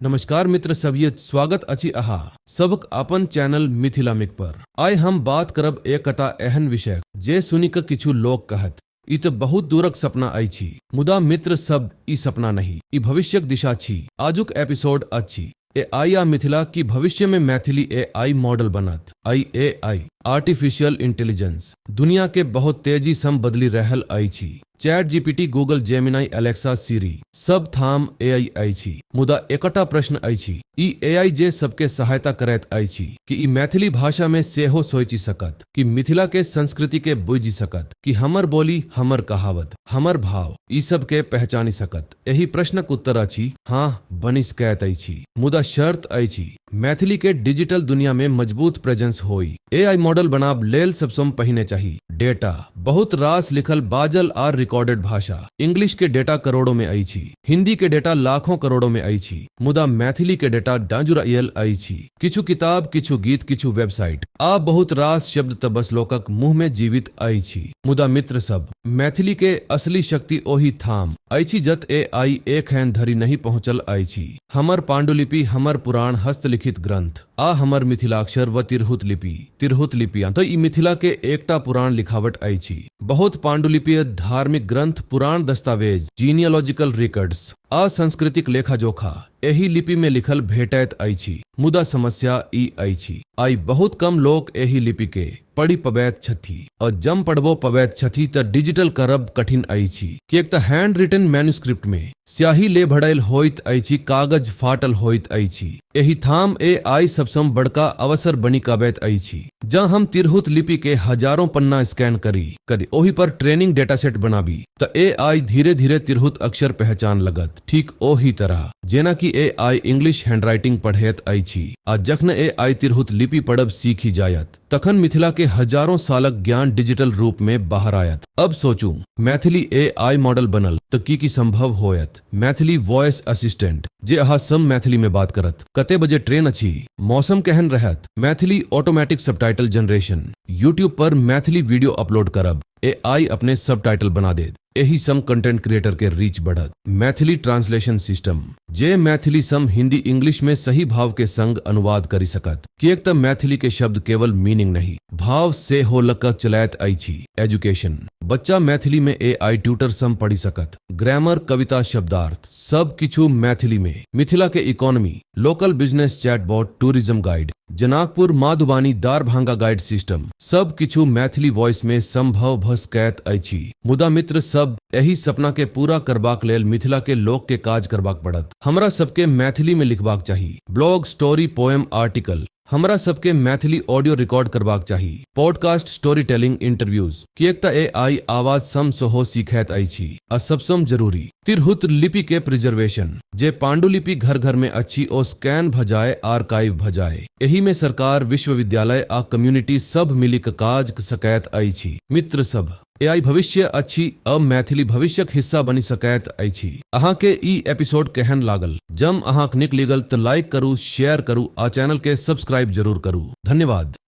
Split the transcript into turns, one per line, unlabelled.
नमस्कार मित्र सभिये, स्वागत अछि अहाँ सबक अपन चैनल मिथिलामिक पर। आइ हम बात करब एकटा एहन विषय जे सुनि क किछु लोक कहत ई त बहुत दूरक सपना अछि, मुदा मित्र सब ई सपना नहि, ई भविष्यक दिशा छी। आजुक एपिसोड अछि ए आई आ मिथिला। की भविष्य में मैथिली ए I model बनत? आई ए आई, आर्टिफिशियल इंटेलिजेंस, दुनिया के बहुत तेजी सं बदलि रहल अछि। Chat GPT, Google Gemini, Alexa, Siri, सब ठाम एआई अछि। मुदा एकटा प्रश्न अछि, ई एआई जे सबके सहायता करैत अछि, कि ई मैथिली भाषा में सेहो सोचि सकत? कि मिथिला के संस्कृति के बुझि सकत? कि हमर बोली, हमर कहावत, हमर भाव, ई सब के पहचानि सकत? एहि प्रश्नक उत्तर अछि हाँ, बनि सकैत अछि, मुदा शर्त अछि मैथिली के डिजिटल दुनिया में मजबूत प्रेजेंस होई। एआई मॉडल बनाब लेल सबसँ पहिने चाही डेटा, बहुत रास लिखल, बाजल आर रिकॉर्डेड भाषा। इंग्लिश के डेटा करोड़ों में अछि, हिंदी के डेटा लाखों करोड़ों में अछि, मुदा मैथिली के डेटा डांजुरायल अछि। किछु किताब, किछु गीत, किछु वेबसाइट आ बहुत रास शब्द त बस लोकक मुंह में जीवित अछि। मुदा मित्र सब, मैथिली के असली शक्ति ओहि ठाम अछि जत एआई एखन धरि नहि पहुंचल अछि। हमर पांडुलिपि, हमर पुराण हस्तलिखित ग्रंथ आ हमर मिथिलाक्षर व तिरहुत लिपि। तिरहुत लिपि त ई मिथिला के एकटा पुराण लिखावट अछि। बहुत पांडुलिपि, धार्मिक ग्रंथ, पुराण दस्तावेज, जीनियोलॉजिकल रिकॉर्ड्स आ सांस्कृतिक लेखा जोखा एहि लिपि में लिखल भेटैत अछि। मुदा समस्या ई अछि, आइ बहुत कम लोक एहि लिपि के पढ़ि पबैत छथि, आ जम पढ़बो पबैत छथि त डिजिटल करब कठिन अछि, किएक त हैंड रिटन मैन्युस्क्रिप्ट में स्याही ले भड़ैल होइत अछि, कागज फाटल होइत अछि। एहि ठाम ए आई सबसँ बड़का अवसर बनि क अबैत अछि। जँ हम तिरहुत लिपि के हजारों पन्ना स्कैन करी करी ओहि पर ट्रेनिंग डेटासेट बनाबी, त ए आई धीरे धीरे तिरहुत अक्षर पहचान लगत, ठीक ओही तरह जेना कि ए आई इंग्लिश हैंडराइटिंग पढ़ैत अछि। आ जखन ए आई तिरहुत लिपि पढ़ब सीखि जायत, तखन मिथिला के हजारों सालक ज्ञान डिजिटल रूप में बाहर आयत। अब सोचू, मैथिली ए I model बनल त की की संभव होयत? मैथिली वॉइस असिस्टेंट, जे अहाँ सम मैथिली में बात करत, कते बजे ट्रेन अछि, मौसम केहन रहत। Maithili automatic subtitle generation, YouTube पर मैथिली वीडियो अपलोड करब, ए आई अपने सबटाइटल बना देत, एहि सम कंटेंट क्रिएटर के रीच बढ़त। मैथिली ट्रांसलेशन सिस्टम, जे मैथिली सम हिंदी, इंग्लिश में सही भाव के संग अनुवाद करि सकत, किएक त मैथिली के शब्द केवल मीनिंग नहीं, भाव सेहो लक चलैत अछि। एजुकेशन, बच्चा मैथिली में ए I tutor सम पढ़ि सकत, ग्रामर, कविता, शब्दार्थ, सब किछु मैथिली में। मिथिला के economy, local business chatbot, tourism guide, Janakpur, Madhubani, Darbhanga guide system, सब किछु मैथिली वॉइस में संभव भ सकैत अछि। मुदा मित्र सब, एहि सपना के पूरा करबाक लेल मिथिला के लोक के काज करबाक पड़त। हमरा सबके मैथिली में लिखबाक चाही, ब्लॉग, स्टोरी, पोएम, आर्टिकल। हमरा सबके मैथिली ऑडियो रिकॉर्ड करबाक चाही, पॉडकास्ट, स्टोरी टेलिंग, इंटरव्यूज, किएक त ए आई आवाज सम सेहो सीखैत अछि। आ सबसँ जरूरी, तिरहुत लिपि के प्रिजर्वेशन। जे पांडुलिपि घर घर में अछि, ओ स्कैन भ जाय, आर्काइव भ जाय। एहि में सरकार, विश्वविद्यालय आ कम्युनिटी सब मिलि क काज क सकैत अछि। मित्र सब, एआई भविष्य अछि आ मैथिली भविष्यक हिस्सा बनि सकैत अछि। अहाँके ई एपिसोड केहन लागल? जम अहाँक नीक लागल त लाइक करू, शेयर करू आ चैनल के सब्सक्राइब जरूर करू। धन्यवाद।